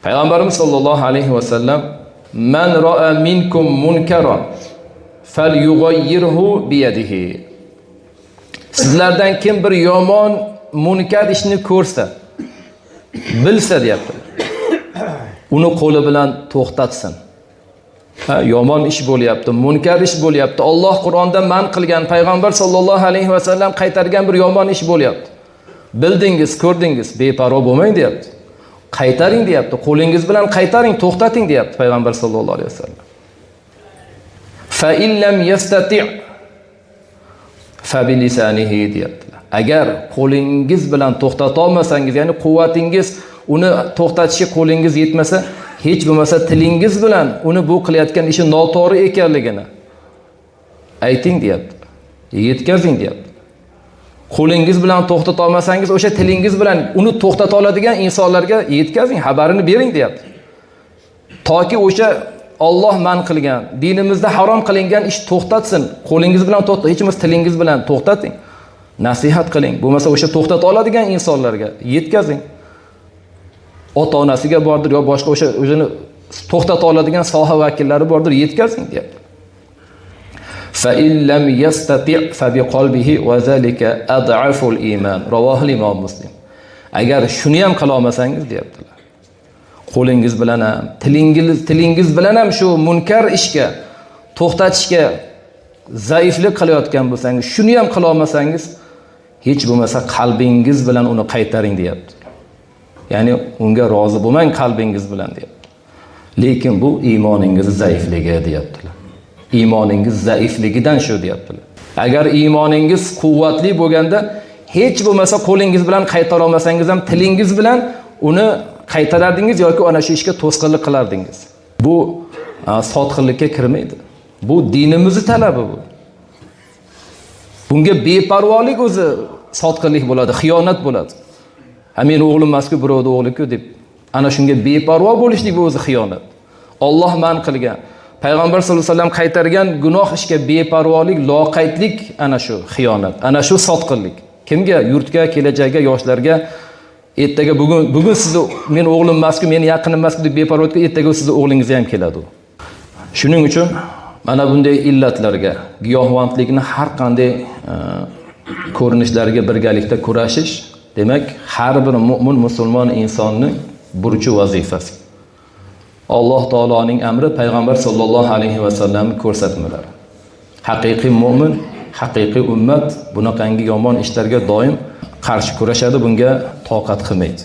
Payg'ambarimiz sollallohu alayhi vasallam: "Man ro'a minkum munkaran falyughayyirhu biyadihi." Sizlardan kim bir yomon munkar ishni ko'rsa, bilsa, deyaptilar, uni qo'li bilan to'xtatsin. Ha, yomon ish bo'lyapti, munkar ish bo'lyapti. Alloh Qur'onda man qilgan, payg'ambar sollallohu alayhi vasallam qaytargan bir yomon ish bo'lyapti. Bildingiz, ko'rdingiz, beparvo bo'lmang, deyapti. Qaytaring, deyapti. Qo'lingiz bilan qaytaring, to'xtating, deyapti payg'ambar sollallohu alayhi vasallam. Fa in lam yastati' fa bi lisanihi, deyaptilar. Agar qo'lingiz bilan to'xtata olmasangiz, ya'ni quvvatingiz uni to'xtatishga qo'lingiz yetmasa, hech bo'lmasa tilingiz bilan uni bu qilayotgan ishi noto'g'ri ekanligini ayting, deyapti. Yetkazing, deyapti. Qo'lingiz bilan to'xtata olmasangiz, o'sha tilingiz bilan uni to'xtata oladigan insonlarga yetkazing, xabarini bering, deyapti. Toki o'sha Olloh man qilgan, dinimizda harom qilingan ish to'xtatsin. Qo'lingiz bilan to'xtat, hech bo'lmasa tilingiz bilan to'xtating. Nasihat qiling. Bo'lmasa o'sha to'xtata oladigan insonlarga yetkazing. Ota-onasiga bordir yo boshqa o'sha o'zini to'xtata oladigan soha vakillari bordir, yetkazing, deyapti. فإن لم يستطع فبقلبه وذلك أضعف الإيمان. رواه الإمام Muslim. Agar shuni ham qila olmasangiz, deyaptilar. Qo'lingiz bilan ham, tilingiz bilan ham shu munkar ishga to'xtatishga zaiflik qilayotgan bo'lsangiz, shuni ham qila olmasangiz, hech bo'lmasa qalbingiz bilan uni qaytaring, deyapti. Ya'ni unga rozi bo'lmang qalbingiz bilan, deyapti. Lekin bu iymoningiz zaifligi, deyaptilar. Iymoningiz zaifligidan shu, deyaptilar. Agar iymoningiz quvvatli bo'lganda, hech bo'lmasa qo'lingiz bilan qaytara olmasangiz ham tilingiz bilan uni qaytarardingiz yoki ana shu ishga to'sqinlik qilardingiz. Bu sotqinlikka kirmaydi. Bu dinimizni talabi bu. Bunga beparvolik o'zi sotqinlik bo'ladi, xiyonat bo'ladi. Ha, meni o'g'lim emasku, birovni o'g'liku deb ana shunga beparvo bo'lishlik bu o'zi xiyonat. Olloh man qilgan, payg'ambar sallallohu alayhi vasallam qaytargan gunoh ishga beparvolik, loqaydlik ana shu xiyonat, ana shu sotqinlik. Kimga? Yurtga, kelajakka, yoshlarga. Ertaga bugun sizni meni o'g'lim emasku, meni yaqinim emasku deb beparvo, ertaga sizni o'g'lingizga ham keladi u. Shuning uchun mana bunday illatlarga, giyohvandlikni har qanday ko'rinishlariga birgalikda kurashish, demak, har bir mo'min musulmon insonning burchi, vazifasi. Alloh taoloning amri, payg'ambar sollallohu alayhi vasallam ko'rsatmalari. Haqiqiy mo'min, haqiqiy ummat bunaqangi yomon ishlarga doim qarshi kurashadi, bunga toqat qilmaydi.